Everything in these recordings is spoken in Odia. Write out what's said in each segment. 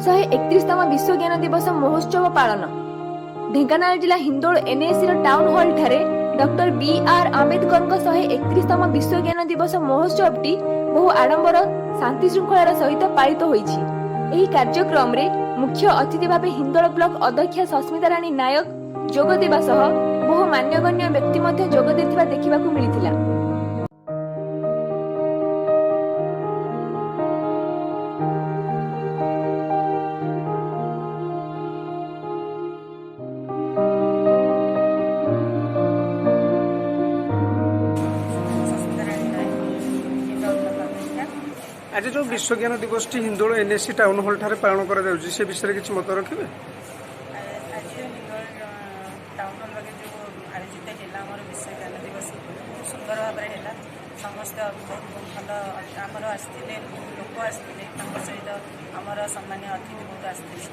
131ତମ ବିଶ୍ୱ ଜ୍ଞାନ ଦିବସ ମହୋତ୍ସବ ପାଳନ। ଢେଙ୍କାନାଳ ଜିଲ୍ଲା ହିନ୍ଦୋଳ ଏନ୍ଏସିର ଟାଉନ ହଲ୍ ଠାରେ ଡକ୍ଟର ବି ଆର୍ ଆମ୍ବେଦକରଙ୍କ 131ତମ ବିଶ୍ୱ ଜ୍ଞାନ ଦିବସ ମହୋତ୍ସବଟି ବହୁ ଆଡମ୍ବର, ଶାନ୍ତି ଶୃଙ୍ଖଳାର ସହିତ ପାଳିତ ହୋଇଛି। ଏହି କାର୍ଯ୍ୟକ୍ରମରେ ମୁଖ୍ୟ ଅତିଥି ଭାବେ ହିନ୍ଦୋଳ ବ୍ଲକ ଅଧ୍ୟକ୍ଷା ସସ୍ମିତା ରାଣୀ ନାୟକ ଯୋଗ ଦେବା ସହ ବହୁ ମାନ୍ୟଗଣ୍ୟ ବ୍ୟକ୍ତି ମଧ୍ୟ ଯୋଗ ଦେଇଥିବା ଦେଖିବାକୁ ମିଳିଥିଲା। ସସ୍ମିତା ରାଣୀ ନାୟକ, ହିନ୍ଦୋଳ ବ୍ଲକ ଅଧ୍ୟକ୍ଷା। ଆଜି ଯେଉଁ ବିଶ୍ୱଜ୍ଞାନ ଦିବସଟି ହିନ୍ଦୋଳ ଏନ୍ଏସି ଟାଉନ ହଲ୍ ଠାରେ ପାଳନ କରାଯାଉଛି, ସେ ବିଷୟରେ କିଛି ମତ ରଖିବେ? ଆଜି ଯେଉଁ ହିନ୍ଦୋଳ ଟାଉନ ହଲ୍ ପାଖରେ ଯେଉଁ ଆୟୋଜିତ ହେଲା ଆମର ବିଶ୍ୱ ଜ୍ଞାନ ଦିବସ, ବହୁତ ସୁନ୍ଦର ଭାବରେ ହେଲା। ସମସ୍ତେ ବହୁତ ଭଲ ଆମର ଆସିଥିଲେ, ବହୁତ ଲୋକ ଆସିଥିଲେ। ତାଙ୍କ ସହିତ ଆମର ସମ୍ମାନୀୟ ଅତିଥି ବହୁତ ଆସିଥିଲେ।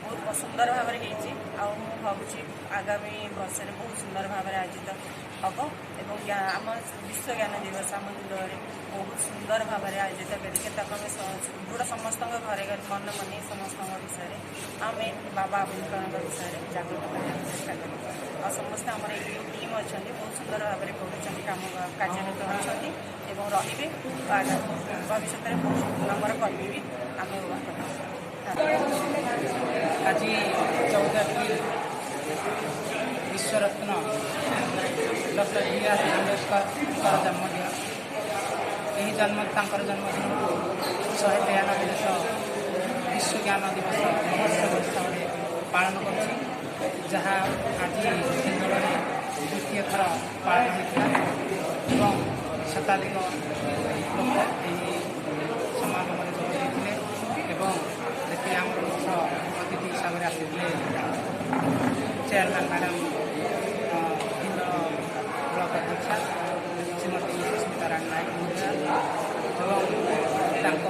ବହୁତ ସୁନ୍ଦର ଭାବରେ ହେଇଛି। ଆଉ ମୁଁ ଭାବୁଛି ଆଗାମୀ ବର୍ଷରେ ବହୁତ ସୁନ୍ଦର ଭାବରେ ଆୟୋଜିତ ହେବ ଏବଂ ଆମ ବିଶ୍ୱ ଜ୍ଞାନ ଦିବସ ଆମ ହିନ୍ଦୋଳରେ ବହୁତ ସୁନ୍ଦର ଭାବରେ ଆୟୋଜିତ କରିକି ତାକୁ ଆମେ ସୁଦୃଢ଼ ସମସ୍ତଙ୍କ ଘରେ ଘରେ ମନେ ମନେ ସମସ୍ତଙ୍କ ବିଷୟରେ ଆମେ ବାବା ଆମ୍ବେଦକରଙ୍କ ବିଷୟରେ ଜାଗୃତ କରିବାକୁ ଚେଷ୍ଟା କରିବୁ। ଆଉ ସମସ୍ତେ ଆମର ଏଇ ଯେଉଁ ଟିମ୍ ଅଛନ୍ତି, ବହୁତ ସୁନ୍ଦର ଭାବରେ କରୁଛନ୍ତି କାମ, କାର୍ଯ୍ୟରତ ଅଛନ୍ତି ଏବଂ ରହିବେ। ଭବିଷ୍ୟତରେ ବହୁତ ଆମର କର୍ମୀ ବି ଆମେ କରିବୁ। ଆଜି 14 ଏପ୍ରିଲ ବିଶ୍ୱରତ୍ନ ଡକ୍ଟର ବି ଆର୍ ଆମ୍ବେଦକରଙ୍କର ଜନ୍ମଦିନ। ଏହି ଜନ୍ମ ତାଙ୍କର ଜନ୍ମଦିନକୁ 193 ଦେଶ ବିଶ୍ୱ ଜ୍ଞାନ ଦିବସ ମହୋତ୍ସବ ହିସାବରେ ପାଳନ କରୁଛି, ଯାହା ଆଜି ହିନ୍ଦୋଳରେ ଦ୍ୱିତୀୟ ଥର ପାଳନ ହୋଇଥିଲା ଏବଂ ଶତାଧିକ ଲୋକ ଏହି ସମାଗମରେ ଯୋଗ ଦେଇଥିଲେ। ଏବଂ ଏଥିରେ ଆମର ମୁଖ୍ୟ ଅତିଥି ହିସାବରେ ଆସିଥିଲେ ଚେୟାରମ୍ୟାନ୍ ମ୍ୟାଡ଼ାମ୍, ହିନ୍ଦୋଳ ବ୍ଲକ ଅଧ୍ୟକ୍ଷା ଶ୍ରୀମତୀ ସସ୍ମିତା ରାଣୀ ନାୟକ ମହୋଦୟା ଏବଂ ତାଙ୍କ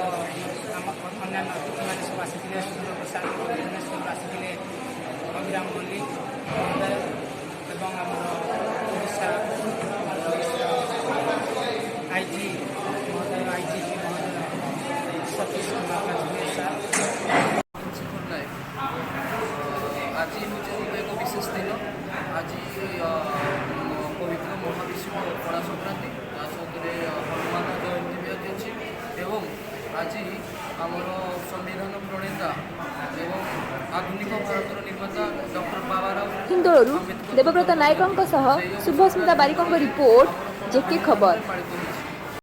ଆମ ଅନ୍ୟାନ୍ୟ ଅତିଥିମାନେ ସବୁ ଆସିଥିଲେ। ସୁନ୍ଦର ପ୍ରସାଦ, ଭୁବନେଶ୍ୱରରୁ ଆସିଥିଲେ ଅଭିରାମ ମଲ୍ଲିକ ମହୋଦୟ ଏବଂ ଆମର ଓଡ଼ିଶା ପୋଲିସର ଆଇଜି ମହୋଦୟ, ଆଇଜିପି ମହୋଦୟ ସତୀଶ କୁମାର ବାଜପେୟୀ ସାର୍। ପଟ୍ଟନାୟକ। ଆଜି ହେଉଛି ଏକ ବିଶେଷ ଦିନ। ଆଜି ପବିତ୍ର ମହାବିଷୁବ ପଣା ସଂକ୍ରାନ୍ତି, ତା ସହିତରେ ହନୁମାନ ଜୟନ୍ତୀ ବି ଆଜି ଅଛି ଏବଂ ଆଜି ଆମର ସମ୍ବିଧାନ ପ୍ରଣେତା ଏବଂ ଆଧୁନିକ ଭାରତର ନିର୍ମାତା ଡକ୍ଟର ବାବାରାଓ ହିନ୍ଦୋଳରୁ ଆମ୍ବେଦକର ଦେବବ୍ରତ ନାୟକଙ୍କ ସହ ଶୁଭସ୍ମିତା ବାରିକଙ୍କ ରିପୋର୍ଟ, ଜେକେ ଖବର। ପାଳିତ।